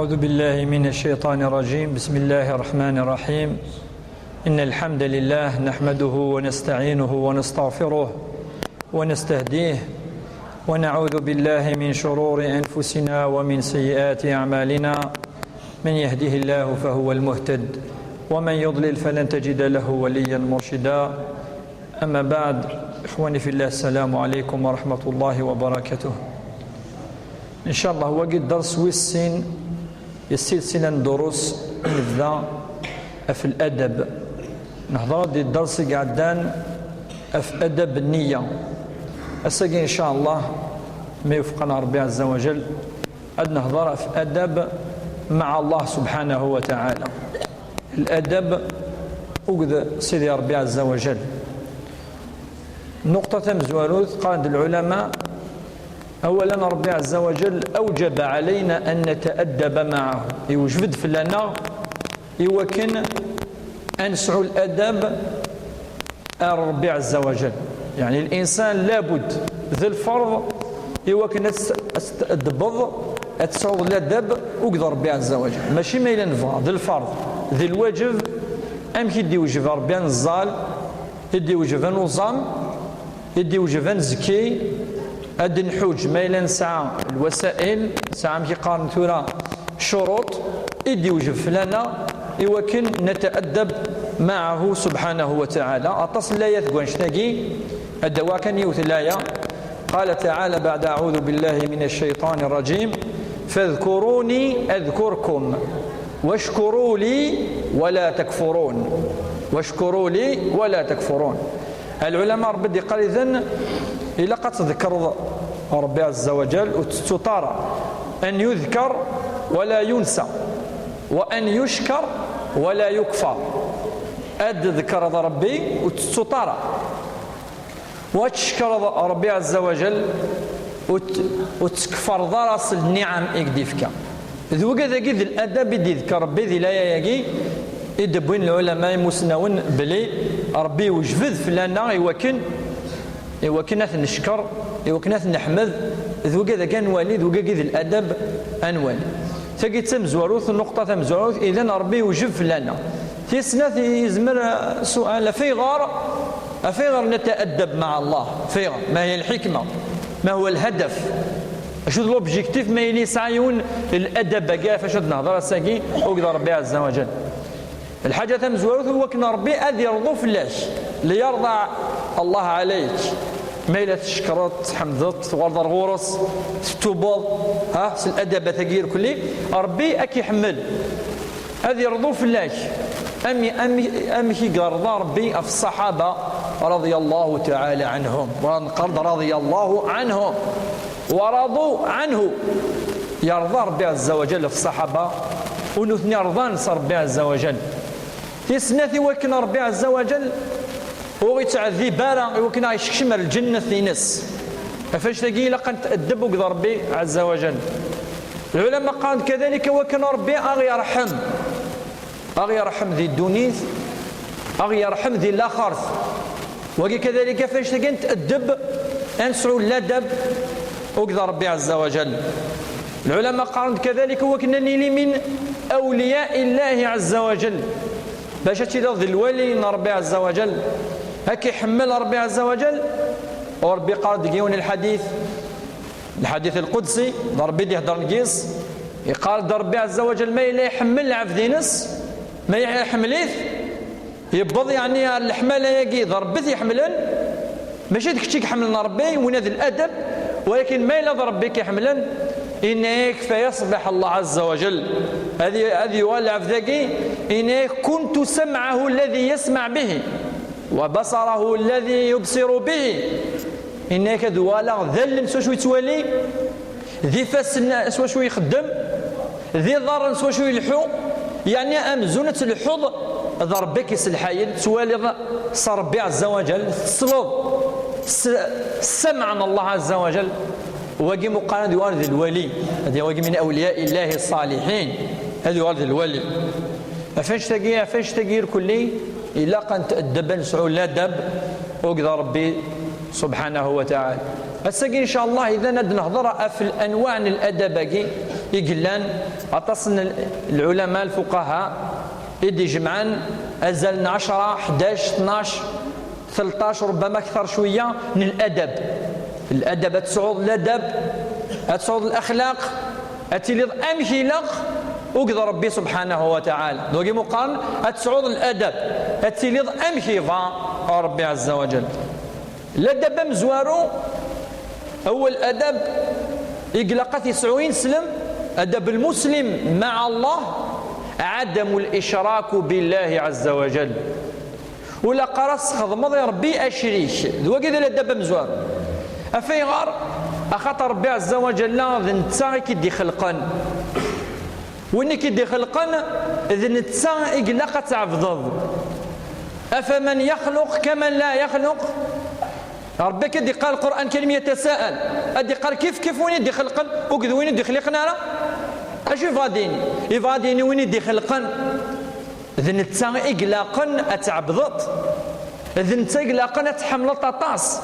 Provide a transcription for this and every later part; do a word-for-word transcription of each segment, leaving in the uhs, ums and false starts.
أعوذ بالله من الشيطان الرجيم. بسم الله الرحمن الرحيم. إن الحمد لله نحمده ونستعينه ونستغفره ونستهديه، ونعوذ بالله من شرور أنفسنا ومن سيئات أعمالنا. من يهده الله فهو المهتد، ومن يضلل فلن تجد له وليا مرشدا. أما بعد، إخواني في الله، السلام عليكم ورحمة الله وبركاته. إن شاء الله، wagi dders wis sin, yessilsila n ddurus i nebda ɣef ladab. Nehḍer-d di dders i iɛeddan ɣef adab nniya. Ass-agi, إن شاء الله, ma yewfeq-aneɣ Ṛebbi Ɛezza wa Jal, ad nehḍer ɣef adab مع الله سبحانه وتعالى. Ladab akked Sidi Ṛebbi Ɛezza wa Jal. Nnuqṭa tamezwarut, qqaren-d lɛulama, أولا, Ṛebbi Ɛezza wa Jal أوجب علينا أن نتأدب معه. Iwjeb-d fell-aneɣ i wakken ad nesɛu ladab ar Ṛebbi Ɛezza wa Jal. Yeɛni, الإنسان لابد, d lferḍ i wakken ad s-, ad s-tadbeḍ, ad tesɛuḍ ladab akked Ṛebbi Ɛezza wa Jal. Mačči ma yella nebɣa, d lferḍ, d lwaǧeb, amek i d-iwjeb Ṛebbi ad neẓẓal, i d-iwjeb ad nuẓam, i d-iwjeb ad nezki, ad d-nḥuǧ ma yella nesɛa lwasail, nesɛa amek i qqaren tura ccuruṭ, i d-iwjeb fell-aneɣ i wakken نتأدب معه سبحانه وتعالى. Aṭas n layat deg wannect-agi, ad d-awiɣ kan yiwet n laya. قال تعالى بعد أعوذ بالله من الشيطان الرجيم: فاذكروني أذكركم واشكروا لي ولا تكفرون. واشكروا لي ولا تكفرون. Lɛulama, Ṛebbi d-iqqar, idan, ilaq ad tḍekkreḍ Ṛebbi Ɛezza wa Jal, ur tettuḍ ara. أن يذكر ولا ينسى، وأن يشكر ولا يكفر. Ad tḍekkreḍ Ṛebbi, ur tettuḍ ara. Wa tcekkreḍ Ṛebbi Ɛezza wa Jal, ur t-, ur ttkeffareḍ ara s lniɛam i k-d-ifka. D wigad-agi d ladab i d-iḍker Ṛebbi di laya-agi, i d-wwin lɛulama imusnawen belli Ṛebbi iwjeb-d fell-aneɣ i wakken, i wakken ad t-neckeṛ, i wakken ad t-neḥmed. D wigad-agi ad nwali, d wigad-agi d ladab ad nwali. Tagi d tamezwarut, nnuqṭa tamezwarut, idan Ṛebbi iwjeb fell-aneɣ. Tis snat, yezmer, uh, sual, af ayɣer, af ayɣer نتأدب مع الله؟ Af ayɣer? ما هي الحكمة؟ ما هو الهدف؟ Acu d l'objectif ma yili yesɛa yiwen ladab-agi ɣef wacu ad nehḍer ass-agi akked Ṛebbi Ɛezza wa Jal? Lḥaǧa tamezwarut, i wakken Ṛebbi ad irḍu fell-ak, ليرضى الله عليك. Ma yella tcekkreḍ, tḥemdeḍ, tuɣaleḍ ar ɣur-s, tettubeḍ, ha, s ladabat-agi irkelli, Ṛebbi ad k-iḥemmel. Ad irḍu fell-ak. Am-, am-, amek i yerḍa Ṛebbi ɣef ṣṣaḥaba, رضي الله تعالى عنهم. Ur neqqar-d رضي الله عنهم. ورضوا عنه. Yerḍa Ṛebbi Ɛezza wa Jal ɣef ṣṣaḥaba, u nutni rḍan s Ṛebbi Ɛezza wa Jal. Tis snat, i wakken Ṛebbi Ɛezza wa Jal ur ittɛeddib ara, i wakken ad ɣ-isekcem ar lǧennet-ines. Ɣef wannect-agi ilaq ad netɛeddeb akked Ṛebbi Ɛezza wa Jal. Lɛulama qqaren-d kadalik, i wakken Ṛebbi a ɣ-yerḥem. A ɣ-yerḥem di ddunit, a ɣ-yerḥem di laxert. Wagi kadalik, ɣef wannect-agi ad netɛeddeb, ad nesɛu ladab akked Ṛebbi Ɛezza wa Jal. Lɛulama qqaren-d kadalik, i wakken ad nili من أولياء الله عز وجل. Bac ad tiliḍ d lwali n Ṛebbi Ɛezza wa Jal, ad k-iḥemmel Ṛebbi Ɛezza wa Jal. U Ṛebbi qqar-d deg yiwen n lḥadit, lḥadit lqudsi, d Ṛebbi d-iheddren deg-s, iqqar-d Ṛebbi Ɛezza wa Jal ma yella iḥemmel lɛebd-ines, ma iḥemmel-it, yewweḍ yeɛni ar leḥmala-agi d Ṛebbi i t-iḥemmlen, mačči d kečč i iḥemmlen Ṛebbi, winna d ladab, walakin ma yella d Ṛebbi i k-iḥemmlen, yenna-yak, فيصبح الله عز وجل, ad, ad yuɣal lɛebd-agi, yenna-yak: كنت سمعه الذي يسمع به، وبصره الذي يبصر به. Yenna-yak ad uɣaleɣ d allen s wacu yettwali, d ifassen s wacu ixeddem, d iḍarren s wacu ileḥḥu. Yeɛni amzun ad tleḥḥuḍ d Ṛebbi i k-iselḥayen, tettwaliḍ s Ṛebbi Ɛezza wa Jal, tesleḍ s, s ssmaɛ n Allah Ɛezza wa Jal. Wagi meqqar ad yuɣal d lwali, ad yuɣal wagi من أولياء الله الصالحين, ad yuɣal d lwali. Ɣef wannect-agi, ɣef wannect-agi irkelli, ilaq ad netɛeddeb, ad nesɛu ladab akked Ṛebbi subḥanahu wa taɛala. Ass-agi, in ca Allah, idan ad nehḍer ɣef lanwaɛ n ladab-agi, I yellan aṭas n lɛulama, lfuqaha, i d-ijemɛen azal n ɛecra, ḥdac, tnac, tleṭṭac, rubbama akter cwiya, n ladab. Ladab, ad tesɛuḍ ladab, ad tesɛuḍ laxlaq, ad tiliḍ amek ilaq akked Ṛebbi subḥanahu wa taɛala. D wagi meqqaren ad tesɛuḍ ladab, ad tiliḍ amek yebɣa Ṛebbi ɛezza wa jal. Ladab amezwaru, awal adab i ilaq ad t-yesɛu ineslem, adab lmuslim maɛa Allah, ɛadamu licraku billahi ɛezza wa jal. Ur ilaq ara ad tesxedmeḍ i Ṛebbi acrik. D wagi d ladab amezwaru. Af ayɣer? Axaṭer Ṛebbi ɛezza wa jalla d netta i k-id-ixelqen. Win i k-id-ixelqen d netta i ilaq ad tɛebdeḍ. Afaman yaxluq kaman la yaxluq. Ṛebbi akka d-iqqar Lqur'an Karim, yatasaɛal. Ad d-iqqar kif kif win i d-ixelqen akked win i d-ixliqen ara. Acu yebɣa ad d-yini? Yebɣa ad d-yini win i d-ixelqen d netta i ilaqen ad tɛebdeḍ. D netta i ilaqen ad tḥemmleḍ aṭas.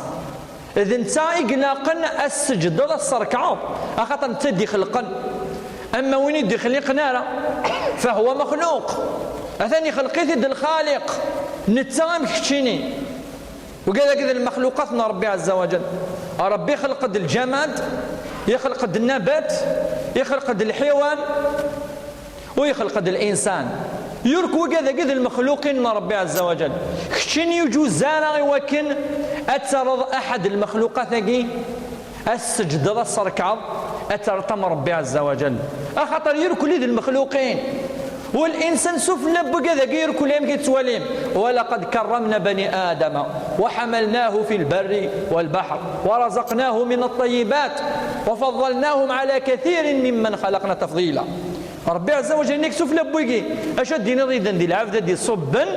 D netta i ilaqen ad s-tseǧdeḍ, ad s-trekɛeḍ, axaṭer netta i d-ixelqen. Ama win i d-ixliqen ara, fahwa mexluq. Atan ixleq-it-id lxaliq, netta am keččini. Wigad-agi d lmexluqat n Ṛebbi ɛezza wa jal. Ṛebbi ixleq-d lǧamad, ixleq-d nnabat, ixleq-d lḥiwan, u ixleq-d linsan. Yurk wigad-agi d lmexluqin n Ṛebbi ɛezza wa jal. Keččini ur yeǧuz ara i wakken ad terreḍ aḥad n lmexluqat-agi, ad s-tseǧdeḍ, ad s-trekɛeḍ, ad terreḍ am Ṛebbi ɛezza wa jal. Axaṭer yurkuli d lmexluqin. Walinsan sufella n wigad-agi yurkuli, amek i tettwalim? ولقد كرمنا بني آدم وحملناهم في البر والبحر ورزقناهم من الطيبات وفضلناهم على كثير ممن خلقنا تفضيلا. Ṛebbi ɛezza wa jal, inna-k sufella n wigi. Acu ad d-tiniḍ i den di lɛebd ad d-iṣubben,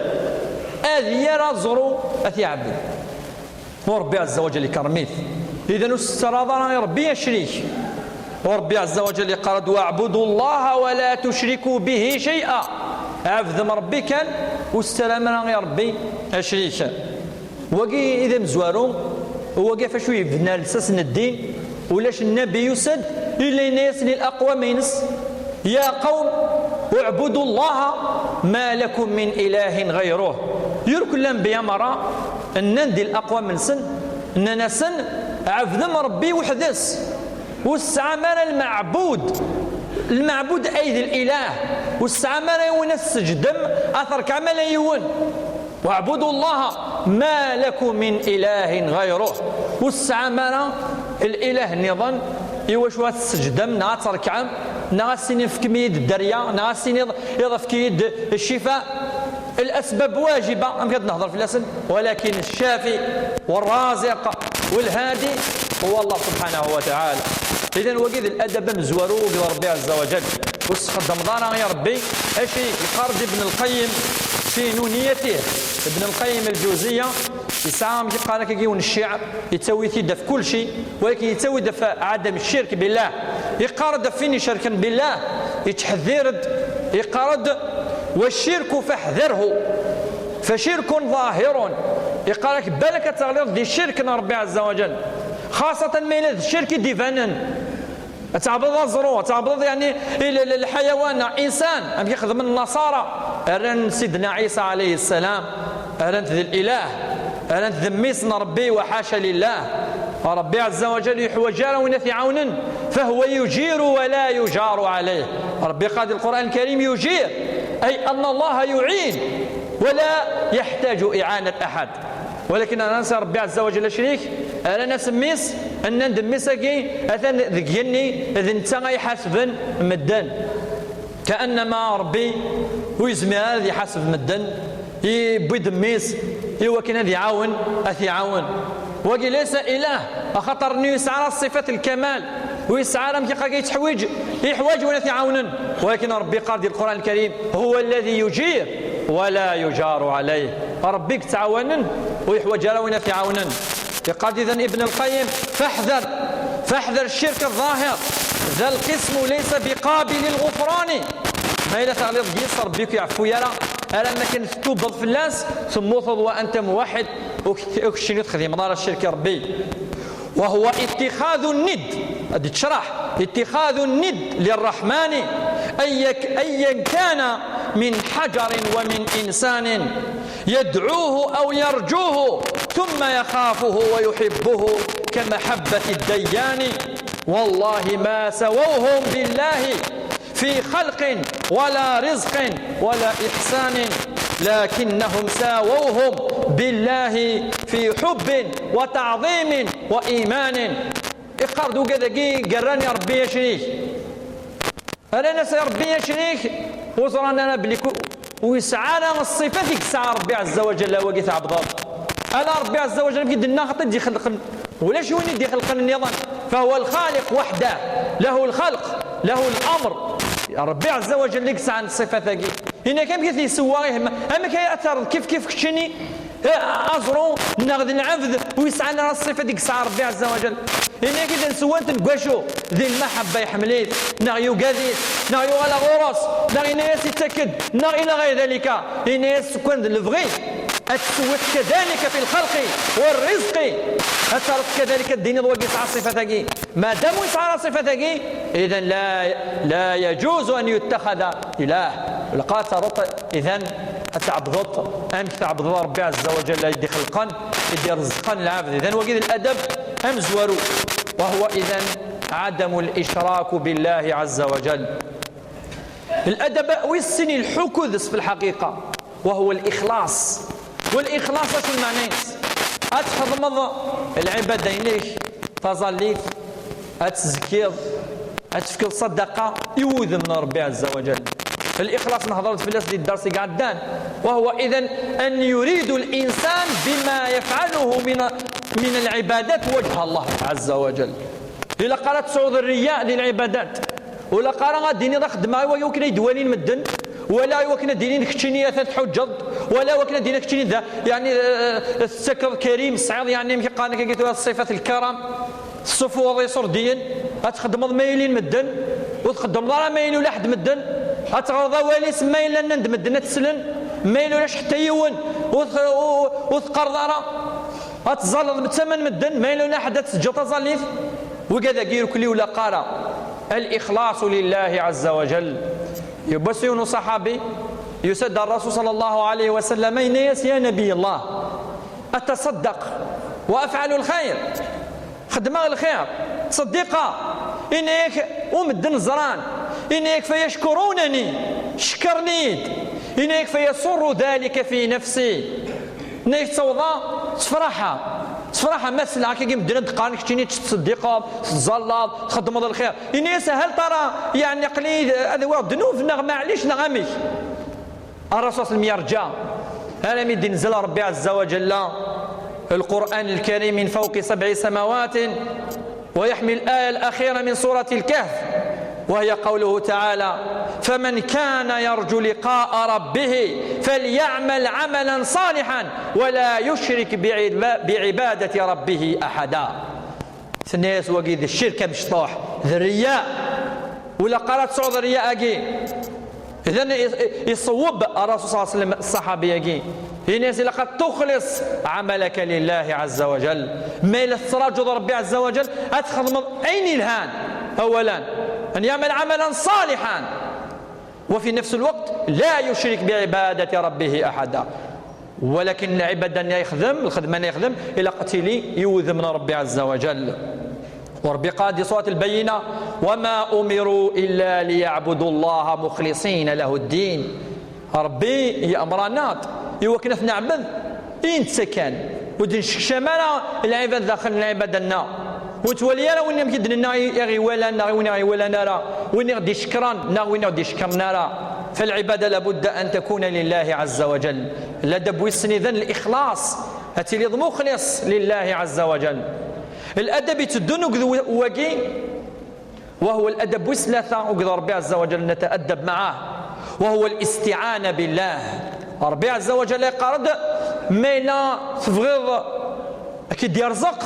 ad yerr aẓru, ad t-iɛebbed? U Ṛebbi ɛezza wa jal ikerrem-it. Idan ur s-tettarraḍ ara i Ṛebbi acrik. U Ṛebbi ɛezza wa jal iqqar-d: واعبدوا الله ولا تشركوا به شيئا. Ɛebdem Ṛebbi kan, ur s-tettarram ara i Ṛebbi acrik. Wagi i d amezwaru, wagi ɣef wacu yebna lsas n ddin. Ulac nnabi yusa-d, illa yenna-yasen i laqwam-ines: يا قوم اعبدوا الله ما لكم من إله غيره. Yurk lanbiya merra nnan-d i laqwam-nsen, nnan-asen: Ɛebdem Ṛebbi weḥd-s, ur tesɛam ara lmeɛbud, lmeɛbud ay d lilah, ur tesɛam ara yiwen ad s-tseǧdem, ad trekɛem ala yiwen. واعبدوا الله ما لكم من إله غيره. Ur tesɛam ara lilah nniḍen i wacu ad tseǧdem, neɣ ad trekɛem, neɣ ad s-tiniḍ: Fkem-iyi-d dderya, neɣ ad s-tiniḍ: Iḍ, efk-iyi-d ccifa. Lasbab wajiba, amek ad nehder fell-asen? Walakin ccafi, warraziq, walhadi, huwa Allah subḥanahu wa taɛala. Idan, wagi d ladab amezwaru akked Ṛebbi ɛezza wa jal. Ur s-txeddmeḍ ara i Ṛebbi acrik. Yeqqar-d Ibn Lqayyim fi nuniyatih. Ibn Lqayyim Lǧawziya yesɛa, amek yeqqar akka, yiwen n cciɛr, yettawi-t-id ɣef kulci, walakin yettawi-d ɣef ɛadam ccirk billah. Yeqqar-d ɣef win icerken billah, yettḥeddir-d, yeqqar-d: والشرك فاحذره فشرك ظاهر. Yeqqar-ak balak ad teɣliḍ di ccirk n Ṛebbi ɛezza wa jal, xaṣatan ma yella d ccirk i d-ibanen. Ad tɛebdeḍ aẓru, ad tɛebdeḍ, yeɛni, i l-, l-, lḥayawan neɣ insan, amek i xedmen Nnaṣara, rran Sidna Ɛisa ɛalayhi ssalam, rran-t d lilah, rran-t d mmi-s n Ṛebbi, wa ḥaca lillah. Ṛebbi ɛezza wa jal ur yeḥwaǧ ara win ad t-iɛawnen, فهو يجير ولا يجار عليه. Ṛebbi yeqqar di Lqur'an Lkarim: يجير، أي أن الله يعين ولا يحتاج إعانة أحد. Walakin rran-as i Ṛebbi ɛezza wa jal acrik, rran-as mmi-s, nnan-d mmi-s-agi atan deg igenni, d netta ay iḥasben medden. Kaannama Ṛebbi ur yezmir ara ad iḥaseb medden, yewwi-d mmi-s i wakken ad iɛawen, ad t-iɛawen. Wagi laysa ilah, axaṭer ur yesɛi ara ṣṣifat lkamal, ur yesɛi ara, amek i qqaren, yettḥwiǧ, yeḥwaǧ win ad t-iɛawnen. Walakin Ṛebbi yeqqar di Lqur'an Lkarim: هو الذي يجير ولا يجار عليه. Ṛebbi i yettɛawanen, ur yeḥwaǧ ara win ad t-iɛawnen. Yeqqar-d idan Ibn Lqayyim: فاحذر، فاحذر الشرك الظاهر، ذا القسم ليس بقابل الغفران. Ma yella teɣliḍ deg-s, Ṛebbi ur k-iɛeffu ara, alamma kan tettubeḍ fell-as, temmuteḍ wa anta muwaḥid, ur k-, ur keččini ur texdimeḍ ara ccirk i Ṛebbi. وهو اتخاذ الند. Ad d-tecraḥ. اتخاذ الند للرحمن أيا ك-، أيا كان من حجر ومن إنسان، يدعوه أو يرجوه ثم يخافه ويحبه كمحبة الديان. والله ما سووهم بالله في خلق ولا رزق ولا إحسان، لكنهم ساووهم بالله في حب وتعظيم وإيمان. Iqqar-d ugad-agi gerran i Ṛebbi acrik. Rran-as i Ṛebbi acrik, ur ẓran ara belli ku-, ur yesɛi ara ṣṣifat i yesɛa Ṛebbi ɛezza wa jalla, wagi tɛebdeḍ. Ala Ṛebbi ɛezza wa jalla, amek i d-nenna, xaṭi d-ixelqen. Ulac win i d-ixelqen nniḍen. فهو الخالق وحده، له الخلق، له الأمر. Ṛebbi ɛezza wa jalla i yesɛan ṣṣifat-agi. Ini-ak amek i t-yessewwa i gma-m? Amek ay ad terreḍ kif kif keččini, eh, aẓru neɣ d lɛebd ur yesɛan ara ṣṣifat i yesɛa Ṛebbi ɛezza wa jalla? Ini-ak i d nsewwa-ten deg wacu? Di lmaḥebba, iḥemmel-it, neɣ yugad-it, neɣ yuɣal ɣur-s, neɣ yenna-yas ittak-d, neɣ ila ɣayr dalika. Ini-as kan d lebɣi. Ad tessewwiḍ كذلك في الخلق والرزق. Ad terreḍ كذلك, ad d-tiniḍ wagi yesɛa ṣṣifat-agi. Ma dam ur yesɛi ara ṣṣifat-agi, إذن لا, لا يجوز أن يتخذ إله. Ilaq ad terreḍ, إذن ad tɛebdeḍ amek tɛebdeḍ Ṛebbi ɛezza wa jalla, i d-ixelqen, i d-irezzqen lɛebd. إذن wagi d ladab amezwaru. وهو إذن عدم الإشراك بالله عز وجل. Ladab wis sin ileḥḥu kudes fi lḥaqiqa, وهو الإخلاص. والإخلاص acu lmeɛna-ines? Ad txedmeḍ lɛibada-inek, taẓallit, ad tzekkiḍ, ad tefkeḍ ṣṣadaqa i wudem n Ṛebbi ɛezza wa jalla. الإخلاص nehḍer-d fell-as di dders i iɛeddan. وهو إذن أن يريد الإنسان بما يفعله من, من العبادات وجه الله عز وجل. Ilaq ara tesɛuḍ rriya di lɛibadat. Ur ilaq ara ad d-tiniḍ, "Ad xeddmeɣ i wakken ad yi-d-walin medden, wala i wakken ad d-inin keččini atan tḥuǧǧeḍ, wala i wakken ad d-inin keččini da, yeɛni, eh, eh, tettakeḍ karim, tesɛiḍ, yeɛni, amek i qqaren akka, tura ṣṣifat lkaram, tessufuɣeḍ iṣurdiyen, ad txeddmeḍ ma ilin medden, ur txeddmeḍ ara ma yili ulaḥedd medden, ad teɣreḍ awal-is ma yella nnan-d medden ad t-slen, ma yella ulac ḥetta yiwen, ur t-, ur, ur teqqareḍ ara." Ad tẓalleḍ d tama n medden, ma yella ulaḥedd ad teǧǧeḍ taẓallit. Wigad-agi irkelli ur ilaq ara. الإخلاص لله عز وجل. Yiwwas yiwen uṣaḥabi, yusa-d ar Rasul صلى الله عليه وسلم, yenna-yas: "يا نبي الله، أتصدق وأفعل الخير." Xeddmeɣ lxir, ttṣeddiqeɣ. Ini-ak, u medden ẓran. Ini-ak, "فيشكرونني." Cekkren-iyi-d. Ini-ak, "فيسر ذلك في نفسي." Nna-yak ttawḍeɣ, ttefraḥeɣ. Ttefraḥeɣ ma sleɣ akkagi medden ad d-qqaren keččini tettṣeddiqeḍ, tettẓallaḍ, txeddmeḍ lxir. Ini-as, "Hal tara, yeɛni aql-i ad awiɣ ddnub neɣ maɛlic neɣ amek?" Ar Rasul sallam yerǧa armi d-inzel Ṛebbi ɛezza wa jalla القرآن الكريم من فوق سبع سماوات. ويحمل الآية الأخيرة من سورة الكهف، وهي قوله تعالى: "فمن كان يرجو لقاء ربه فليعمل عملا صالحا ولا يشرك بعب-، بعبادة ربه أحدا." Tenna-yas wagi d ccirk amecṭuḥ, d rriya. Ur ilaq ara ad tesɛuḍ rriya-agi. Idan, i-, i-, iṣewweb Rasul صلى الله عليه وسلم ṣṣaḥabi-agi. Ini-as, ilaq ad tuxlis ɛamalak lillahi ɛezza wa jall. Ma yella tettraǧuḍ Ṛebbi ɛezza wa jall, ad txedmeḍ ayen ilhan. Awalan, an yaɛmal ɛamalan ṣaliḥan, wa fi nafs lweqt la yucrik bi ɛibadati Ṛebbihi aḥada. Walakin lɛibada-nni ay yexdem, lxedma-nni ay yexdem, ilaq ad tili i wudem n Ṛebbi ɛezza wa jall. Ur Ṛebbi qal di surat Lbayyina: "وما أمروا إلا ليعبدوا الله مخلصين له الدين." Ṛebbi yeɛmer-aneɣ-d i wakken ad t-neɛbed i netta kan. Ur d-nsekcam ara lɛibad daxel n lɛibada-nneɣ. Ur nettwali ara win amek i d-nenna i, i ɣ-iwalan neɣ i win i ɣ-iwalan ara, win i ɣ-d-icekkren neɣ win i ɣ-d-icekkren ara. فالعبادة لابد أن تكون لله عز وجل. Ladab wis sin idan lixlaṣ, ad tiliḍ muxlis lillahi ɛezza wa jall. Ladab itteddun akked w-, wagi, وهو الأدب wis tlata akked Ṛebbi ɛezza wa jall نتأدب معه، وهو الاستعانة بالله. Ṛebbi ɛezza wa jall yeqqar-d, ma yella tebɣiḍ ad k-id-yerẓeq,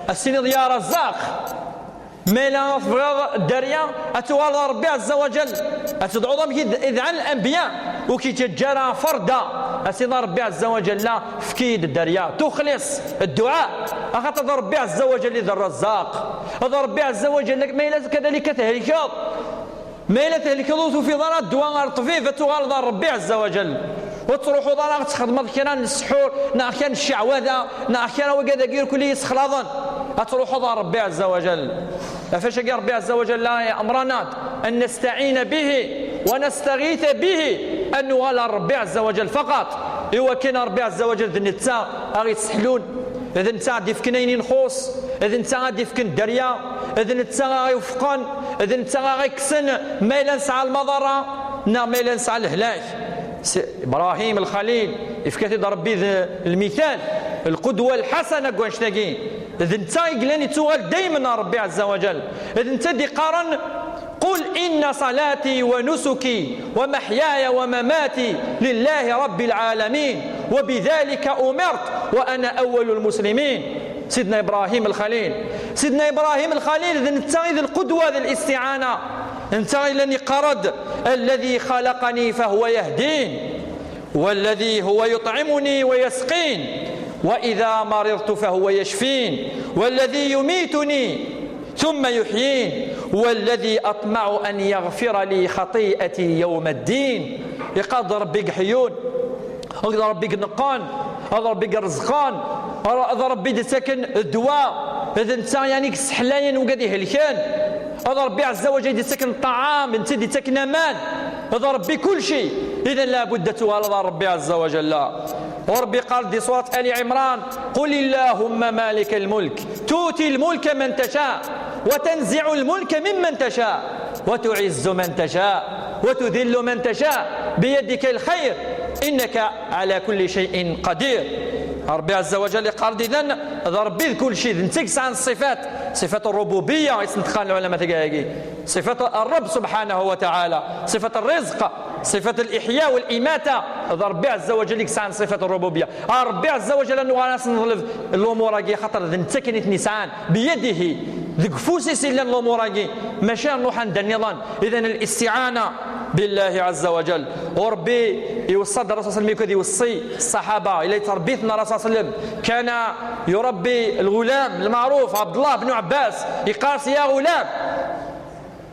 ad s-tiniḍ: "Ya Razzaq." Ma yella tebɣiḍ dderya, ad tuɣaleḍ ɣer Ṛebbi ɛezza wa jall, ad tedɛuḍ amek i d-, i dɛan lanbiya, ur k-yettaǧǧa ara ferda, A Sidi Ṛebbi Ɛezza wa Ǧalla, efk-iyi-d dderya, tuxlis, dduɛa, axaṭer d Ṛebbi Ɛezza wa Ǧalla i d Rrazzaq. D Ṛebbi Ɛezza wa Ǧalla, ma yella kadalika thelkeḍ. Ma yella thelkeḍ ur tufiḍ ara dduɛa ar ṭṭbib, ad tuɣaleḍ ar Ṛebbi Ɛezza wa Ǧalla. Ur tettruḥuḍ ara ad txedmeḍ kra n ssḥur, neɣ kra n cceɛwada, neɣ kra wigad-agi irkul i yessexlaḍen. Ad truḥuḍ ar Ṛebbi Ɛezza wa Ǧalla. Ɣef wacu-agi Ṛebbi Ɛezza wa Ǧalla iɛemmer-aneɣ-d أن نستعين به ونستغيث به, ad nuɣal ar Ṛebbi Ɛezza wa Ǧalla faqat, i wakken Ṛebbi Ɛezza wa Ǧalla d netta ara ɣ-yesseḥlun, d netta ara d-ifken ayen i nxuṣṣ, d netta ara d-ifken dderya, d netta ara ɣ-iwefqen, d netta ara ɣ-ikksen ma yella nesɛa lmaḍerra neɣ ma yella nesɛa lehlak. Si Ibrahim Lxalil, ifka-t-id Ṛebbi d lmital, lqudwa lḥasana deg wannect-agi. D netta i yellan yettuɣal daymen ar Ṛebbi Ɛezza wa Ǧalla. D netta i d-iqqaren: قل إن صلاتي ونسكي ومحياي ومماتي لله رب العالمين وبذلك أمرت وأنا أول المسلمين. Sidna Ibrahim Lxalil. Sidna Ibrahim Lxalil d netta i d lqudwa d listiɛana. Netta i yellan yeqqar-d: الذي خلقني فهو يهدين. والذي هو يطعمني ويسقين، وإذا مرضت فهو يشفين، والذي يميتني ثم يحيين، والذي أطمع أن يغفر لي خطيئتي يوم الدين. Iqqar-d Ṛebbi i iḥeyyun, d Ṛebbi i ineqqen, d Ṛebbi i irezzqen, d Ṛebbi i d-ittaken ddwa, d netta, yeɛni, i yesseḥlayen wigad ihelken. D Ṛebbi Ɛezza wa Ǧalla i d-ittaken ṭṭɛam, d netta i d-ittaken aman. D Ṛebbi kulci. Idan, labudda ad tuɣaleḍ ar Ṛebbi Ɛezza wa Ǧalla. U Ṛebbi yeqqar-d di surat Ali Ɛimran: قل اللهم مالك الملك تؤتي الملك من تشاء وتنزع الملك ممن تشاء وتعز من تشاء وتذل من تشاء بيدك الخير إنك على كل شيء قدير. Ṛebbi Ɛezza wa Ǧalla yeqqar-d idan d Ṛebbi d kulci, d netta i yesɛan ṣṣifat, ṣifat ṛṛububiyya i s-neṭqen lɛulama tagi-agi. Ṣifat Ṛṛebb subḥanahu wa taɛala, ṣifat ṛṛizq, ṣifat liḥya wa limata, d Ṛebbi Ɛezza wa Ǧalla i yesɛan ṣifat ṛṛububiyya. A Ṛebbi Ɛezza wa Ǧalla, nuɣal ad s-neḍleb lumuṛ-agi, axaṭer d netta kan i ten-yesɛan, biyadihi, deg ufus-is i llan lumuṛ-agi, mačči ad nruḥ anda nniḍen. Idan, listiɛana billahi ɛezza wa ǧal. U Ṛebbi iweṣṣa-d Ṛṛasul ṣalla Llahu ɛalayhi wa sallam, i wid iweṣṣi ṣṣaḥaba, yella yettṛebbi-ten Ṛṛasul ṣalla Llahu ɛalayhi wa sallam. كان يربي الغلام المعروف عبد الله بن عباس، yeqqar-as: يا غلام،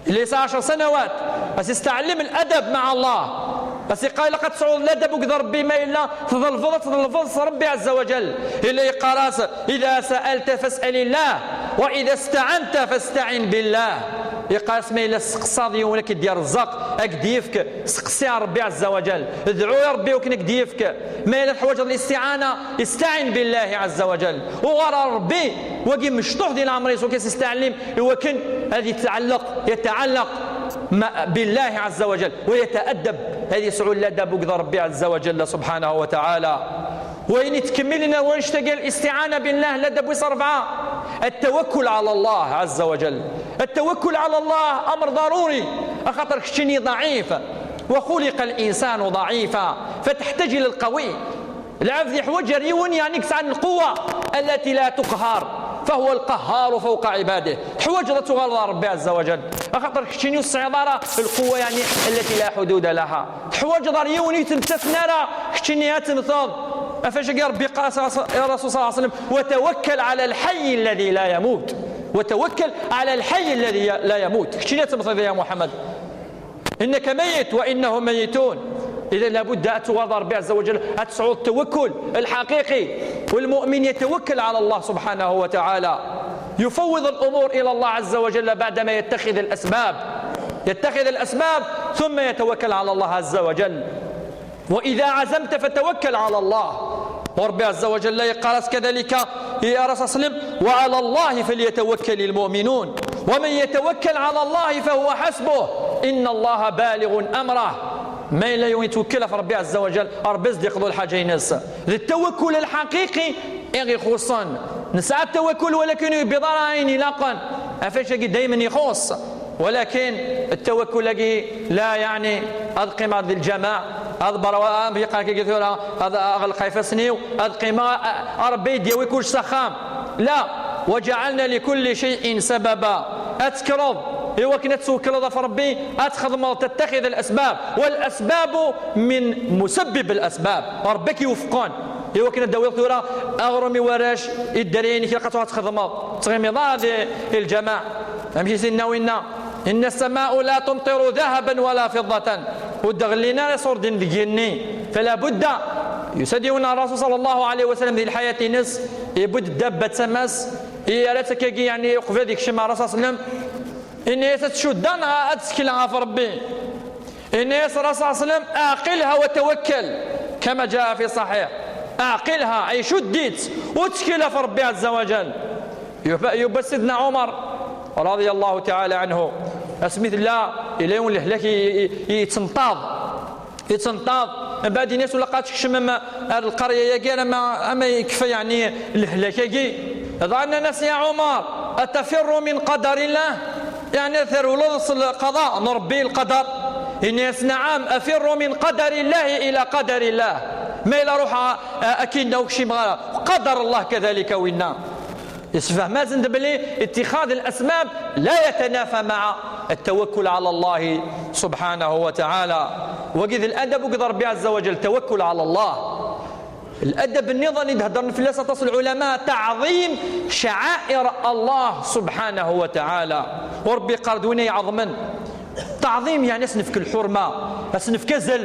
yella yesɛa ɛecṛa سنوات, ad as-yesteɛlem ladab maɛa Llah. Ad as-yeqqar ilaq ad tesɛuḍ ladab akked Ṛebbi, ma yella tḍelbeḍ, ad tḍelbeḍ s Ṛebbi ɛezza wa ǧal. Yella yeqqar-as: إذا سألت فاسأل الله، وإذا استعنت فاستعن بالله. Yeqqar-as: ma yella testeqsaḍ yiwen ad k-id-yerẓeq, ad k-d-yefk, steqsi ar Ṛebbi ɛezza wa ǧal. Dɛu i Ṛebbi wakken ad k-d-yefk. Ma yella teḥwaǧeḍ listiɛana, استعن بالله عز وجل. Uɣal ar Ṛebbi, wagi mecṭuḥ di leɛmer-is, wakken ad s-yesteɛlim, i wakken ad yetɛelleq, يتعلق مع، بالله عز وجل، ويتأدب, ad yesɛu ladab akked Ṛebbi ɛezza wa ǧal subḥanahu wa taɛala. Wayen yettkemmilen ar wannect-agi, listiɛana billah, ladab wis ṛebɛa, التوكل على الله عز وجل. التوكل على الله أمر ضروري, axaṭer keččini ضعيف. وخلق الإنسان ضعيفا فتحتاج إلى القوي. Lɛebd yeḥwaǧ ar yiwen, yeɛni, yesɛan lquwa التي لا تقهر، فهو القهار فوق عباده. Teḥwaǧeḍ ad tuɣaleḍ ar Ṛebbi ɛezza wa ǧal. Axaṭer keččini ur tesɛiḍ ara lquwa, yeɛni, التي لا حدود لها. Teḥwaǧeḍ ar yiwen ur yettmettaten ara, keččini ad temmteḍ. Ɣef wacu-agi Ṛebbi yeqqar-as i Ṛṛasul ṣalla Llahu ɛalayhi wa sallam: وتوكل على الحي الذي لا يموت. وتوكل على الحي الذي لا يموت. Keččini ad temmteḍ, ya Muḥemmed. إنك ميت وإنهم ميتون. Idan, labudda ad tuɣaleḍ ar Ṛebbi ɛezza wa ǧal, ad tesɛuḍ ttawakkul lḥaqiqi. والمؤمن يتوكل على الله سبحانه وتعالى، يفوض الأمور إلى الله عز وجل بعدما يتخذ الأسباب، يتخذ الأسباب ثم يتوكل على الله عز وجل. وإذا عزمت فتوكل على الله. U Ṛebbi ɛezza wa ǧal yeqqar-as kadalika i Ṛṛasul ṣalla Llahu ɛalayhi wa sallam: وعلى الله فليتوكل المؤمنون ومن يتوكل على الله فهو حسبه إن الله بالغ أمره. Ma yella yiwen yettwakkal ɣef Ṛebbi ɛezza wa ǧal, Ṛebbi ad s-d-yeqḍu lḥaǧa-ines. D ttawakkul lḥaqiqi i ɣ-ixuṣṣen. Nesɛa ttawakkul, walakin ur yewwiḍ ara ayen ilaqen. Ɣef wacu-agi daymen ixuṣṣ. Walakin ttawakkul-agi la yeɛni ad qqimeɣ di lǧameɛ, ad berwa, am yeqqar-ak-agi tura, ad aɣelqeɣ ifassen-iw, ad qqimeɣ, a, a Ṛebbi ad d-yawi kullec s axxam. La, وجعلنا لكل شيء سببا. Ad tekkreḍ, Iwakken ad twekleḍ ɣef Ṛebbi, ad txedmeḍ, تتخذ الأسباب، والأسباب من مسبب الأسباب. Ṛebbi ad k-iwefqen. Iwakken ad d-awiḍ tura aɣrum i warrac, i dderya-inek, ilaq ad txedmeḍ. Tettɣimiḍ ara di, di lǧameɛ. Amek i s-inna winna? إن السماء لا تمطر ذهبا ولا فضة. Ur d-ɣellin ara iṣurdiyen deg yigenni. فلا بد. Yusa-d yiwen Ṛṛasul صلى الله عليه وسلم di lḥayat-ines, yewwi-d dabba d tama-s, yerra-tt akkagi, yeɛni, uqbel ad yekcem Ṛṛasul صلى الله عليه وسلم. Yenna-yas ad tcuddeḍ neɣ ad tettekleḍ ɣef Ṛebbi. Yenna-yas Ṛṛasul صلى الله عليه وسلم: أعقلها وتوكل، كما جاء في الصحيح. أعقلها، ay cudd-itt, u ttkel ɣef Ṛebbi عز وجل. Yuba, yuba Sidna Ɛumar رضي الله تعالى عنه, asmi tella, yella yiwen lehlak i, i, i, yettenṭaḍ. Yettenṭaḍ. Mbeɛd yenna-yas: "Ula ad tkecmem ar lqerya-agi, ama, ama yekfa, yeɛni, lehlak-agi." Dɣa nnan-as: "يا عمر، أتفر من قدر الله؟" Yeɛni, terwleḍ s lqaḍa n Ṛebbi, lqadar? Yenna-yas: "نعم، أفر من قدر الله إلى قدر الله." Ma yella ruḥeɣ, a-, akin-nni ur kcimeɣ ara, qadar Allah كذلك winna. Yessefhem-asen-d belli اتخاذ الأسباب لا يتنافى مع التوكل على الله سبحانه وتعالى. Wagi d ladab akked Ṛebbi عز وجل, التوكل على الله. Ladab nniḍen i d-heddren fell-as aṭas n lɛulama, تعظيم شعائر الله سبحانه وتعالى. U Ṛebbi yeqqar-d win ay iɛeḍmen. Taɛḍim, yeɛni ad s-nefk lḥurma, ad s-nefk azal,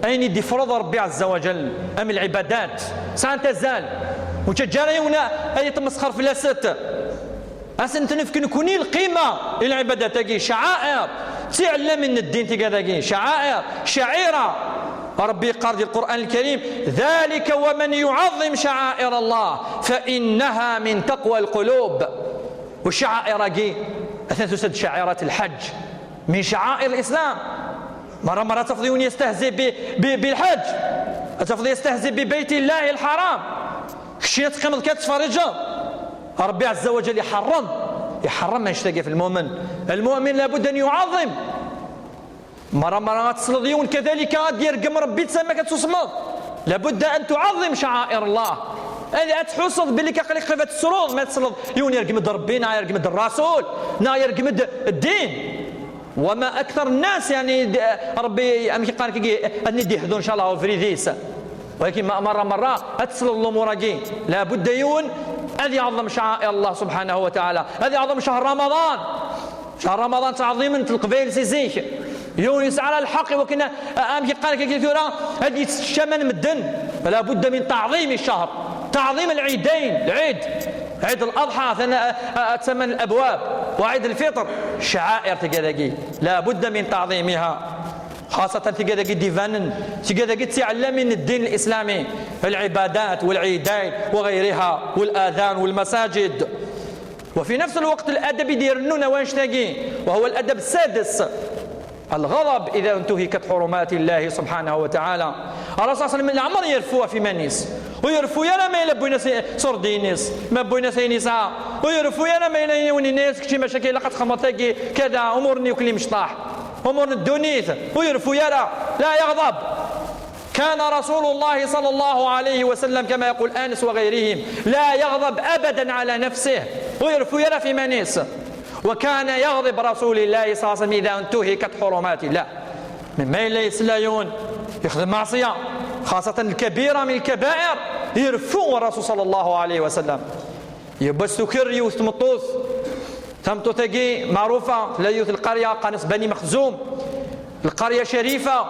ayen i d-ifreḍ Ṛebbi عز وجل, am lɛibadat, sɛant azal. Ur ttaǧǧa ara yiwen ad yetmesxer fell-asent. Ad sent-nefk nekni lqima i lɛibadat-agi, caɛair, d tiɛellamin n ddin tigad-agi, caɛair, caɛira. Ṛebbi yeqqar di Lqur'an Lkarim: "ذلك ومن يعظم شعائر الله فإنها من تقوى القلوب." U caɛair-agi, atan tusa-d caɛirat lḥeǧǧ. من شعائر الإسلام. Merra, merra ad tafeḍ yiwen yestehzi bi, bi, bi lḥeǧǧ. Ad tafeḍ yestehzi bi بيت الله الحرام. Kečč ad teqqimeḍ kan ad tettferriǧeḍ. Ṛebbi عز وجل iḥeṛṛem. Iḥeṛṛem annect-agi ɣef lmumen. المؤمن لابد أن يعظم. Merra, merra ad tesleḍ yiwen كذلك ad yergem Ṛebbi, tama-k ad tsusmeḍ. لابد أن تعظم شعائر الله. Ad, ad tḥusseḍ belli aql-ik qrib ad tesruḍ ma tesleḍ yiwen yergem-d Ṛebbi, neɣ yergem-d Ṛṛasul, neɣ yergem-d ddin. وما أكثر الناس, yeɛni, d-, Ṛebbi, amek i qqaren kagi, ad ten-id-ihdu, ncallah, ubrid-is. Walakin ma-, merra, merra, ad tesleḍ lumuṛ-agi. لابد yiwen ad iɛeḍḍem شعائر الله سبحانه وتعالى, ad iɛeḍḍem شهر رمضان. شهر رمضان ttɛeḍḍimen-t Leqbayel si zik. Yiwen yesɛa ara lḥeqq i wakken a-, amek i qqaren kagi tura, ad yettečč aman medden. فلا بد من تعظيم الشهر. تعظيم العيدين, العيد. عيد الأضحى, ثنا-, a-, a-, ثمن الأبواب, وعيد الفطر. شعائر tigad-agi. لا بد من تعظيمها. خاصة tigad-agi d-ibanen, tigad-agi d tiɛellamin n ddin الإسلامي. العبادات والعيدين وغيرها والآذان والمساجد. وفي نفس الوقت الأدب i d-irennun annect-agi, وهو الأدب السادس. الغضب إذا انتهكت حرمات الله سبحانه وتعالى. Ṛṛasul صلى الله عليه وسلم leɛmer yerfu ɣef yiman-is. Ur yerfu ara ma yella wwin-as iṣurdiyen-is, ma wwin-as ayen yesɛa. Ur yerfu ara ma yella yiwen yenna-yas: "Kečč mačči akka, ilaq ad txedmeḍ tagi, kada, umur-nni akk imecṭaḥ, umur n ddunit." Ur yerfu ara. لا يغضب. كان رسول الله صلى الله عليه وسلم كما يقول أنس وغيرهم لا يغضب أبدا على نفسه. Ur yerfu ara ɣef yiman-is. وكان يغضب رسول الله صلى الله عليه وسلم إذا انتهكت حرمات الله. Ma yella yesla yiwen yexdem maɛṣiya, خاصة الكبيرة من الكبائر, yerfu الرسول صلى الله عليه وسلم. Yewwa s tuker yiwet tmeṭṭut. Tameṭṭut-agi meɛrufa, tella yiwet lqerya, qqaren-as Bani Mexzum. Lqerya carifa.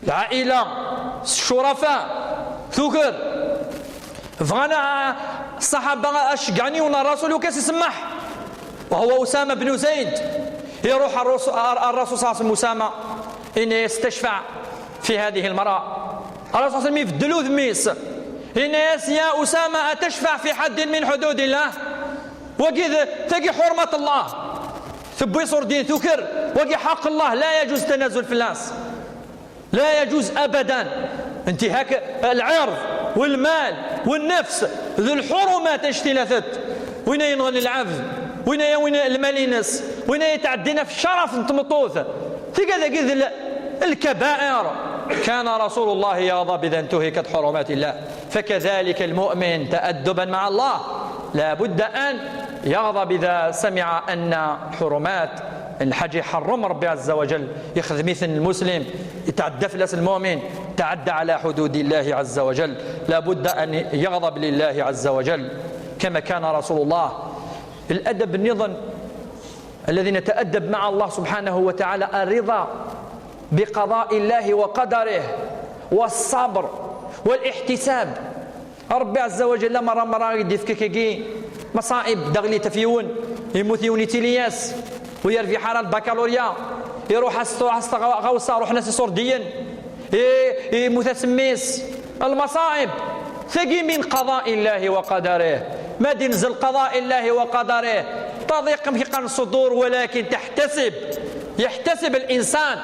Lɛaila, s ccurafa, tuker. Bɣan a-, ṣṣaḥaba ad ceggɛen yiwen Ṛṛasul, ur as-isemmeḥ. وهو أسامة بن زيد. Iruḥ Ṛṛasul, Ṛṛasul صلى الله عليه وسلم, Usama, yenna-yas: "تشفع في هذه المرأة." Ṛṛasul صلى الله عليه وسلم ibeddel udem-is. Yenna-yas: "يا أسامة، أتشفع في حد من حدود الله؟" Wagi d, tagi ḥurmat Allah. Tewwi iṣurdiyen, tuker. Wagi حق الله, لا يجوز التنازل fell-as. لا يجوز أبدا. انتهاك العرض والمال والنفس, d lḥurumat, annect-agi. Win ay yenɣen lɛebd, win ay yawin lmal-ines, win ay yetɛeddin ɣef ccerf n tmeṭṭut. Tigad-agi d l-, الكبائر. كان رسول الله يغضب إذا انتهكت حرمات الله. فكذلك المؤمن تأدبا مع الله لا بد أن يغضب إذا سمع أن حرمات الحج يحرم ربي عز وجل، يخدم مثل المسلم، يتعدى في الناس المؤمن، تعدى على حدود الله عز وجل. لا بد أن يغضب لله عز وجل كما كان رسول الله. الأدب النظام الذي نتأدب مع الله سبحانه وتعالى الرضا بقضاء الله وقدره والصبر والاحتساب. ربي عز وجل مرة مرة يدي فيك كي مصائب دغلي تفيون، يموت يوني تيلياس ويرفي حال البكالوريا، يروح أستو أستغوصة روح ناس صور دين، إيه إيه موت سميس، المصائب ثقي من قضاء الله وقدره. ما دي نزل قضاء الله وقدره تضيق مكان الصدور، ولكن تحتسب، يحتسب الإنسان،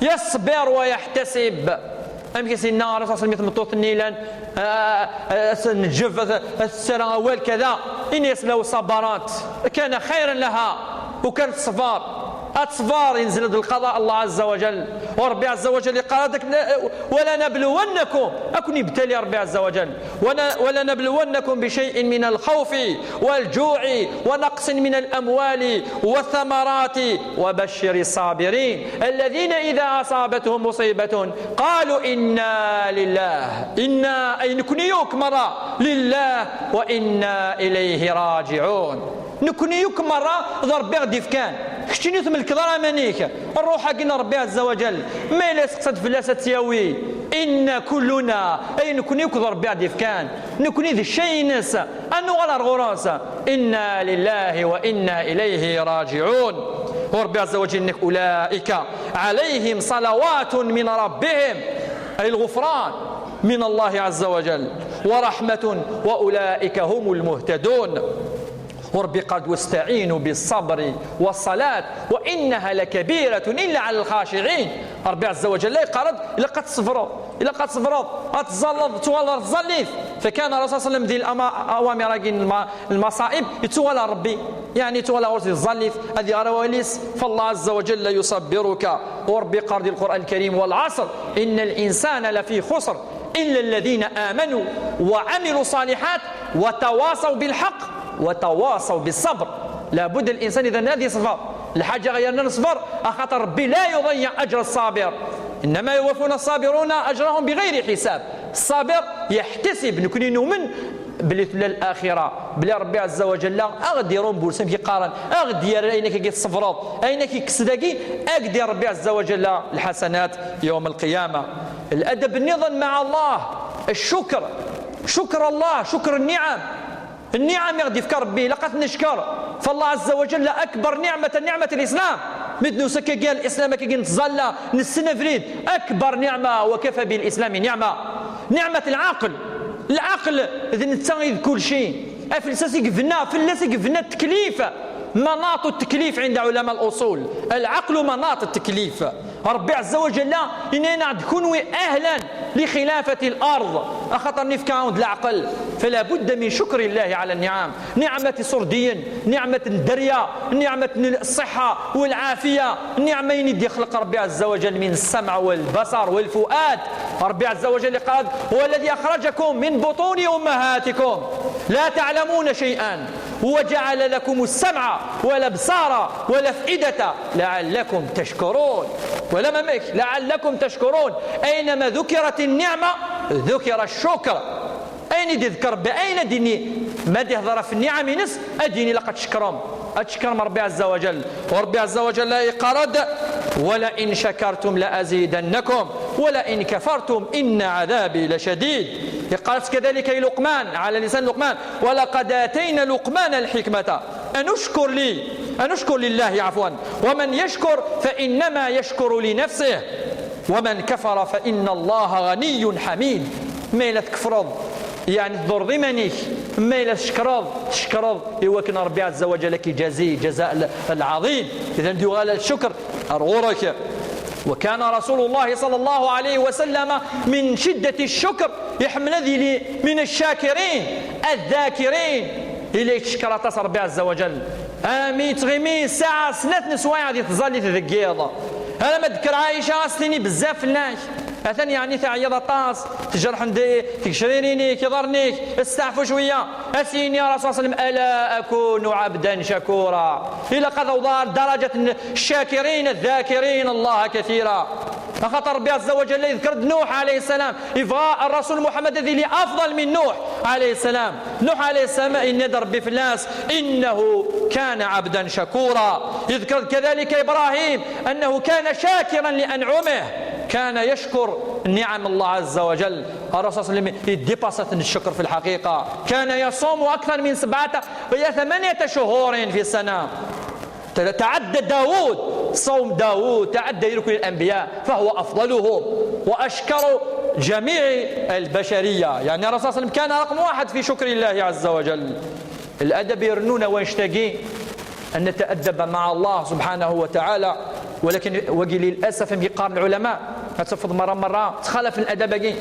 يصبر ويحتسب. أمك سيدنا الرسول صلى الله عليه وسلم مطوط النيلان، آه، آه، نجف، آه، السرى أول كذا، إن يسلو صبرات كان خيرا لها، وكان الصبر، الصبر ينزل القضاء الله عز وجل. وربي عز وجل قال هذاك: "ولا نبلونكم"، أكون يبتلي ربي عز وجل، "ولا، ولا نبلونكم بشيء من الخوف والجوع ونقص من الأموال والثمرات وبشر الصابرين الذين إذا أصابتهم مصيبة قالوا إنا لله، إنا، أي نكنيوك مرة، لله وإنا إليه راجعون". نكنيوك مرة ضربي غدي فكان. كشتيني تملك ضرا مانيك. الروح حقنا ربي عز وجل. ما إلا سقسد فلاس تياوي. إن كلنا، أي نكنيوك ضربي غدي فكان. نكني ذي الشيء نسى. أنو غلا الغراس. إنا لله وإنا إليه راجعون. وربي عز وجل إنك أولئك عليهم صلوات من ربهم، أي الغفران من الله عز وجل، ورحمة، وأولئك هم المهتدون. وربي قال: "واستعينوا بالصبر والصلاة وإنها لكبيرة إلا على الخاشعين". ربي عز وجل لا يقارض إلا قد صبروا، إلا قد صبروا، أتزلط، توالر الزليف. فكان الرسول صلى الله عليه وسلم ذي الأما-، أوامر، المصائب، يتوالى ربي. يعني توالى ورث الظلف، هذه أرواليس، فالله عز وجل يصبرك. وربي قال في القرآن الكريم: "والعصر إن الإنسان لفي خسر إلا الذين آمنوا وعملوا الصالحات وتواصوا بالحق وتواصوا بالصبر". لابد الإنسان إذا هذه صفة الحاجة غير نصبر، أخاطر ربي لا يضيع أجر الصابر، إنما يوفون الصابرون أجرهم بغير حساب. الصابر يحتسب، نكون نؤمن بلي في الآخرة، بلي ربي عز وجل أغدي رومبورسي كي قارن، أغدي أين كي تصبروا، أين كي كسداكي، أغدي ربي عز وجل الحسنات يوم القيامة. الأدب النظام مع الله، الشكر، شكر الله، شكر النعم. النعم يغدي في ربي، لقد نشكر فالله عز وجل أكبر نعمة، نعمة الإسلام. مدن سكا قال الإسلام كي نتزلى، نسنا فريد، أكبر نعمة وكفى بالإسلام نعمة. نعمة العقل. العقل إذا نتساغي كل شيء. أفلساسي قفنا، فلاسي قفنا التكليف. مناط التكليف عند علماء الأصول. العقل مناط التكليف. ربي عز وجل إننا عند كونوي أهلا لخلافة الأرض. أخطر نفكا عند العقل. فلا بد من شكر الله على النعم. نعمة صردين، نعمة الدريا، نعمة الصحة والعافية، نعمين يدي يخلق ربي عز وجل من السمع والبصر والفؤاد. ربي عز وجل قال: "هو الذي أخرجكم من بطون أمهاتكم لا تعلمون شيئا وجعل لكم السمع والأبصار والأفئدة لعلكم تشكرون". ولما مك لعلكم تشكرون، أينما ذكرت النعمة ذكر الشكر. أين يذكر بأين ديني ما دي هضر في النعم ينس أديني لقد شكرهم، أتشكرهم ربي عز وجل. وربي عز وجل يقرد: "ولئن شكرتم لأزيدنكم ولئن كفرتم إن عذابي لشديد". يقال كذلك لقمان، على لسان لقمان: "ولقد آتينا لقمان الحكمة أن اشكر لي، أن اشكر لله، عفوا، ومن يشكر فإنما يشكر لنفسه ومن كفر فإن الله غني حميد". ما إلا تكفرض، يعني تضر ذي مانيك، ما إلا تشكرض، تشكرض، إوا كان ربي عز وجل كي جازي جزاء ال-، العظيم. إذا ديو غالا الشكر، أرغورك. وكان رسول الله صلى الله عليه وسلم من شدة الشكر يحمل ذي لي من الشاكرين الذاكرين. إلي تشكر أطاس ربي عز وجل. أمي تغيمي ساعة سنات نسوايع دي تظلي تذقيض. أنا ما ذكر عائشة أستني بزاف فلاش. Atan yeɛni teɛyiḍ aṭas, tjerḥen di tgecririn-ik, iḍarren-ik, steɛfu cwiya. As-yini Rasul صلى الله عليه وسلم: ألا أكون عبدا شكورا؟ Ilaq ad awḍeɣ ɣer daraǧat n الشاكرين الذاكرين الله كثيرا. Axaṭer Ṛebbi عز وجل yeḍker-d Nuḥ عليه السلام, yebɣa الرسول محمد ad yili أفضل من نوح عليه السلام. Nuḥ عليه السلام, yenna-d Ṛebbi fell-as: إنه كان عبدا شكورا. Yeḍker-d كذلك إبراهيم أنه كان شاكرا لأنعمه، كان يشكر نعم الله عز وجل. الرسول صلى الله عليه وسلم يديباسات الشكر في الحقيقة، كان يصوم أكثر من سبعة إلى ثمانية شهور في السنة. تعدى داود، صوم داود تعدى ركن الأنبياء، فهو أفضلهم وأشكر جميع البشرية. يعني الرسول صلى الله عليه وسلم كان رقم واحد في شكر الله عز وجل. الأدب يرنونا ويشتاقي أن نتأدب مع الله سبحانه وتعالى، ولكن وقيل للأسف يقار العلماء ما تفض مرة مرة تخالف الأدب.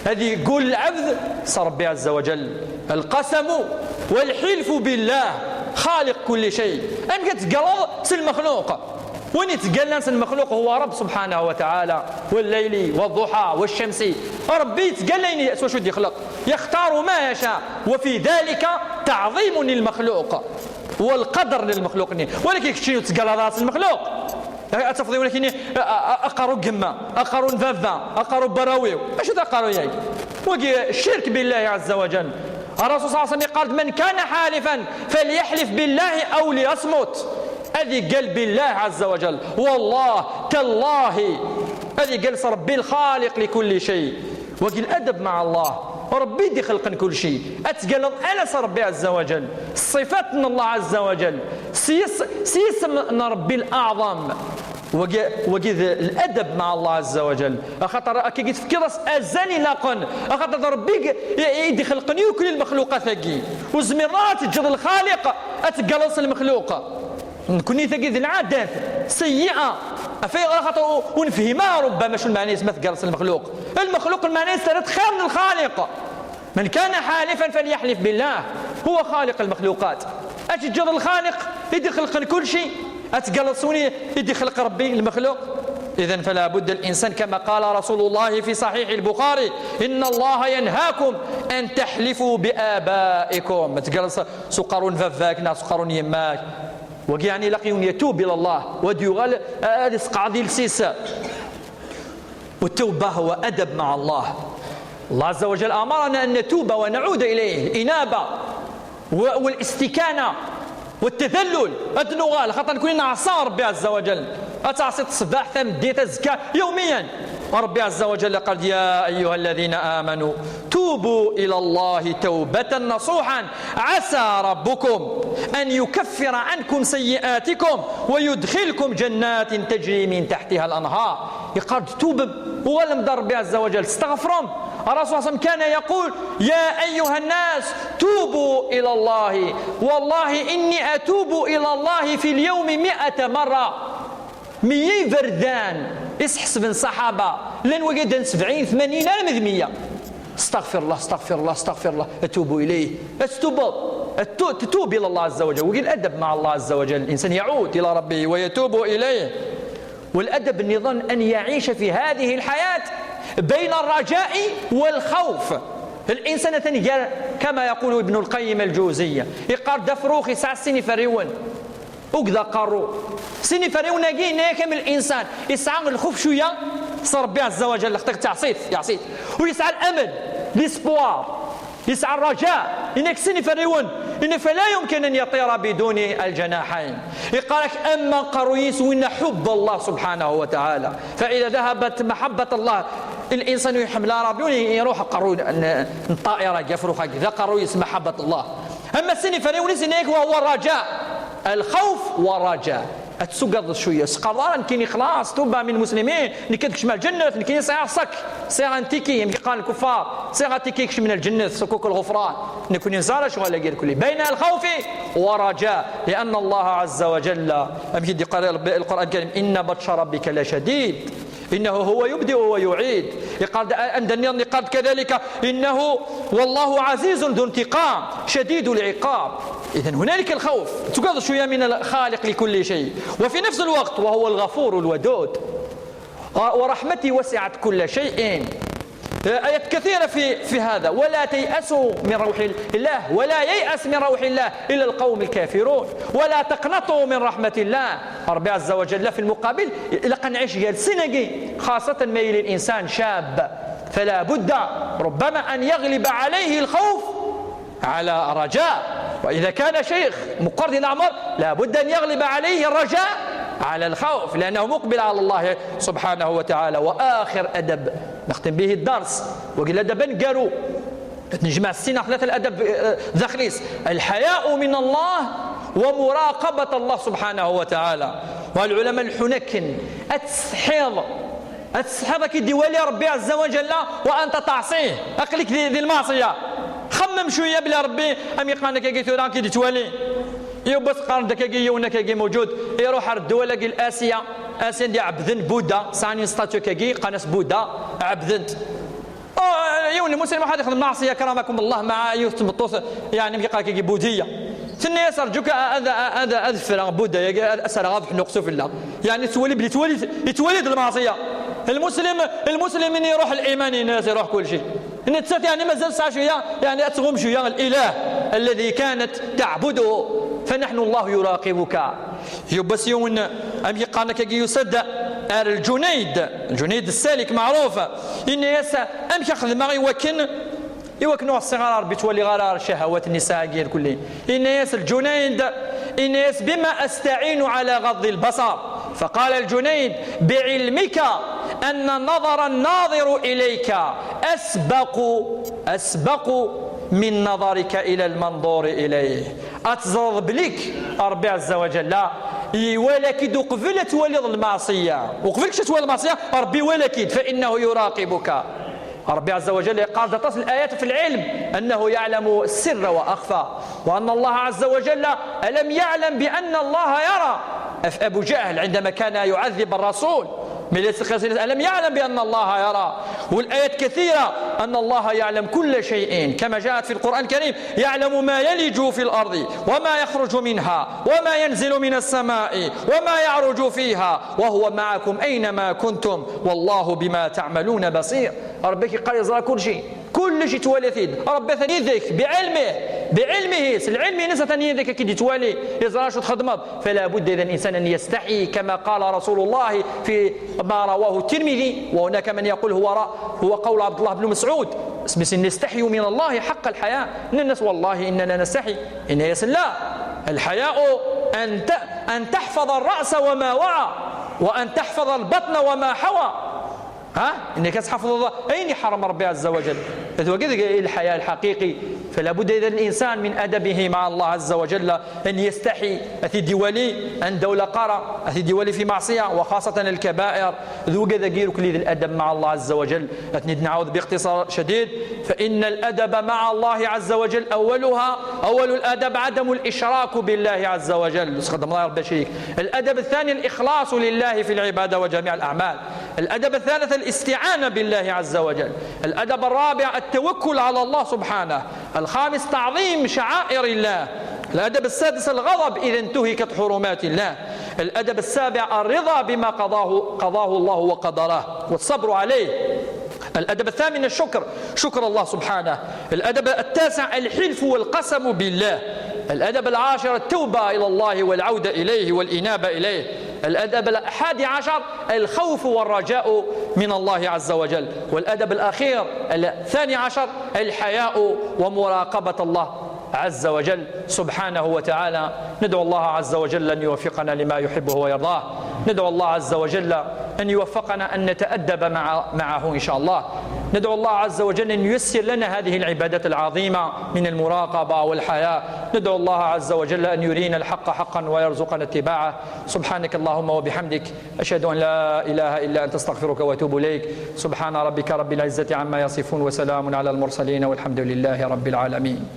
هذه يقول العبد صار ربي عز وجل: القسم والحلف بالله خالق كل شيء. أم كتقلض سي المخلوق؟ وين يتقلن سي المخلوق؟ هو رب سبحانه وتعالى، والليل والضحى والشمس. ربي يتقلن سوى شو يخلق، يختار ما يشاء، وفي ذلك تعظيم للمخلوق والقدر للمخلوق. ولكن كتشي يتقلض راس المخلوق، أتفضي ولكن أقرو قمة، أقرو نفافة، أقرو براويو، اش تقرو ياك؟ وقي الشرك بالله عز وجل. الرسول صلى الله عليه وسلم قال: من كان حالفا فليحلف بالله أو ليصمت. هذه قال بالله عز وجل: والله تالله. هذه قال ربي الخالق لكل شيء. وقي الأدب مع الله، ربي دي خلقن كل شيء. أتقال أنا ربي عز وجل، صفات الله عز وجل، سيس سيسم ربي الأعظم. وقي وقي الأدب مع الله عز وجل. أخاطر أكي قلت في كراس أزالي لاقن. أخاطر ربي يدي خلقن يوكل المخلوقات هكي. وزميرات تجد الخالق أتقال المخلوق. نكوني تجد العادات سيئة. أفي خاطر ونفهمها ربما شو المعنى اسمه تقال المخلوق. المخلوق المعنى يسترد خير من الخالق. من كان حالفا فليحلف بالله، هو خالق المخلوقات. أتجد الخالق يدي خلق كل شيء، أتقال صوني يدي خلق ربي المخلوق. إذن فلا بد الإنسان، كما قال رسول الله في صحيح البخاري: إن الله ينهاكم أن تحلفوا بآبائكم. ما تقال سقرون ففاك، ناس سقرون يماك. وقي يعني لقيون يتوب إلى الله، وديغال، آه، هذه سقعة ذي السيسة. والتوبة هو أدب مع الله. الله عز وجل أمرنا أن نتوب ونعود إليه، الإنابة و-، والاستكانة والتذلل. أدنغال، خاطر نكون نعصى ربي عز وجل. أتعصي الصباح، ثم ديت الزكاة يوميا. ربي عز وجل قال: يا أيها الذين آمنوا توبوا إلى الله توبة نصوحا عسى ربكم أن يكفر عنكم سيئاتكم ويدخلكم جنات تجري من تحتها الأنهار. يقال توب ولم ربي عز وجل، استغفرهم. الرسول صلى الله عليه وسلم كان يقول: يا أيها الناس توبوا إلى الله، والله إني أتوب إلى الله في اليوم مئة مرة. مية بردان يسحسب الصحابة، لن وجدن سبعين، ثمانين، أنا مذ مية. استغفر الله، استغفر الله، استغفر الله، أتوب إليه. أتوب، أتو-، تتوب إلى الله عز وجل، وقل الأدب مع الله عز وجل، الإنسان يعود إلى ربه ويتوب إليه. والأدب النظام أن يعيش في هذه الحياة بين الرجاء والخوف. الإنسان تنقل، كما يقول ابن القيم الجوزية، يقال دفروخ يسعى السن فريون. وكذا قارو. سن فريون يجي كامل الإنسان يسعى الخوف شوية، صار ربي عز وجل، لقد تعصيت، يعصيت. ويسعى الأمل، l'espoir. يسعى الرجاء، إنك سن فريون، إن فلا يمكن أن يطير بدون الجناحين. يقالك: أما قرويس وإن حب الله سبحانه وتعالى، فإذا ذهبت محبة الله، الإنسان يحمل ربي وين يروح قروي ن-، الطائرة جفرخ هكذا قرويس محبة الله. أما سن فريون سنيك وهو الرجاء، الخوف والرجاء. أتسقط شوية، سقرارا كيني خلاص، توبة من المسلمين، نكدكش مع الجنة، نكيني سيغ صك، سيغ انتيكي، يمكن قال الكفار، سيغ انتيكي كش من الجنة، صكوك الغفران، نكوني زارة شو على غير كل. بين الخوف والرجاء، لأن الله عز وجل، أم يدي قال ربي القرآن الكريم: إن بطش ربك لشديد، إنه هو يبدئ ويعيد. يقال د-، أن دنيا يقال كذلك: إنه والله عزيز ذو انتقام شديد العقاب. إذن هنالك الخوف، تقاض شوية من الخالق لكل شيء، وفي نفس الوقت وهو الغفور الودود. ورحمتي وسعت كل شيء. آيات كثيرة في في هذا. ولا تيأسوا من روح الله، ولا ييأس من روح الله إلا القوم الكافرون، ولا تقنطوا من رحمة الله. ربي عز وجل في المقابل، إلا كان عيش ديال السنة، خاصة ما يلي الإنسان شاب، فلا بد ربما أن يغلب عليه الخوف على رجاء. وإذا كان شيخ مقرد الأعمار، لا بد أن يغلب عليه الرجاء على الخوف، لأنه مقبل على الله سبحانه وتعالى. وآخر أدب نختم به الدرس، وقيل أدب نقارو، نجمع السنة ثلاثة الأدب، آه، ذخليس: الحياء من الله، ومراقبة الله سبحانه وتعالى. والعلماء الحنكن أتسحيض أتسحب كي ديوالي ربي عز وجل وأنت تعصيه. أقلك ذي, ذي المعصية. خمم شوية بلا ربي، أم يقال لك كي ثورة كي ديتوالي. يوبس قارن دكاكي يونا كي موجود، يروح على الدول كي الآسيا، آسيا دي عبدن بودا، ساني ستاتيو كي قناس بودا، عبدن. آه، يوم المسلم واحد يخدم معصية، كرمكم الله، مع يوث مطوث، يعني، كي قال كي بوذية. ثني يسر جوك، هذا، هذا، هذا فرع بوذا، يا أسر غاض حنوق سفلا. يعني، تولي بلي تولي، يتولد المعصية. المسلم، المسلم من يروح الإيمان، الناس يروح كل شيء. إن تسات، يعني، مازال ساعة شوية، يعني، أتغم شوية الإله الذي كانت تعبده، فنحن الله يراقبك. يبس يون، أم يقال لك يسد آل الجنيد، الجنيد السالك معروف. إن يسا، أم يخدم غي وكن، إوا كنو الصغار ربي تولي غير شهوات النساء غير كلين. إن ياس الجنيد، إن ياس بما أستعين على غض البصر؟ فقال الجنيد: بعلمك أن نظر الناظر إليك أسبق، أسبق من نظرك إلى المنظور إليه. أتزرض بليك ربي عز وجل، لا، يوالك دو قبل تولي المعصية، وقبل تولي المعصية ربي ولكيد، فإنه يراقبك. ربي عز وجل قال تصل الآيات في العلم أنه يعلم السر وأخفى، وأن الله عز وجل ألم يعلم بأن الله يرى؟ أف-، أبو جهل عندما كان يعذب الرسول، من ليس قيس، ألم يعلم بأن الله يرى؟ والآيات كثيرة أن الله يعلم كل شيء، كما جاءت في القرآن الكريم: يعلم ما يلج في الأرض وما يخرج منها وما ينزل من السماء وما يعرج فيها وهو معكم أينما كنتم والله بما تعملون بصير. ربي كيقال يزرى كل شيء، كل شيء توالي ثيد. ربي ثاني يديك بعلمه، بعلمه، العلم نسى ثاني يديك كي توالي يزرى شو تخدمض. فلا بد إذا الإنسان أن يستحي، كما قال رسول الله في ما رواه الترمذي، وهناك من يقول هو را-، هو قول عبد الله بن مسعود: اسمي سن نستحي من الله حق الحياء. إن الناس والله إننا نستحي. إن يسن لا، الحياء أن ت-، أن تحفظ الرأس وما وعى، وأن تحفظ البطن وما حوى. ها؟ إنك تحفظ الله، أين حرم ربي عز وجل؟ هذا هو كذا الحياء الحقيقي. فلا بد إذا الإنسان من أدبه مع الله عز وجل أن يستحي. أثي ديوالي أن دولة قرى، أثي ديوالي في معصية، وخاصة الكبائر. ذو كذا غير كل الأدب مع الله عز وجل. أثني نعود باختصار شديد، فإن الأدب مع الله عز وجل أولها، أول الأدب عدم الإشراك بالله عز وجل. سخدم الله رب شريك. الأدب الثاني الإخلاص لله في العبادة وجميع الأعمال. الأدب الثالث الاستعانة بالله عز وجل. الأدب الرابع التوكل على الله سبحانه. الخامس تعظيم شعائر الله. الأدب السادس الغضب إذا انتهكت حرمات الله. الأدب السابع الرضا بما قضاه، قضاه الله وقدره والصبر عليه. الأدب الثامن الشكر، شكر الله سبحانه. الأدب التاسع الحلف والقسم بالله. الأدب العاشر التوبة إلى الله والعودة إليه والإنابة إليه. الأدب الحادي عشر الخوف والرجاء من الله عز وجل. والأدب الأخير الثاني عشر الحياء ومراقبة الله عز وجل سبحانه وتعالى. ندعو الله عز وجل أن يوفقنا لما يحبه ويرضاه. ندعو الله عز وجل أن يوفقنا أن نتأدب مع-، معه إن شاء الله. ندعو الله عز وجل أن ييسر لنا هذه العبادة العظيمة من المراقبة والحياء. ندعو الله عز وجل أن يرينا الحق حقا ويرزقنا اتباعه. سبحانك اللهم وبحمدك، أشهد أن لا إله إلا أنت، أستغفرك وأتوب إليك. سبحان ربك رب العزة عما يصفون، وسلام على المرسلين، والحمد لله رب العالمين.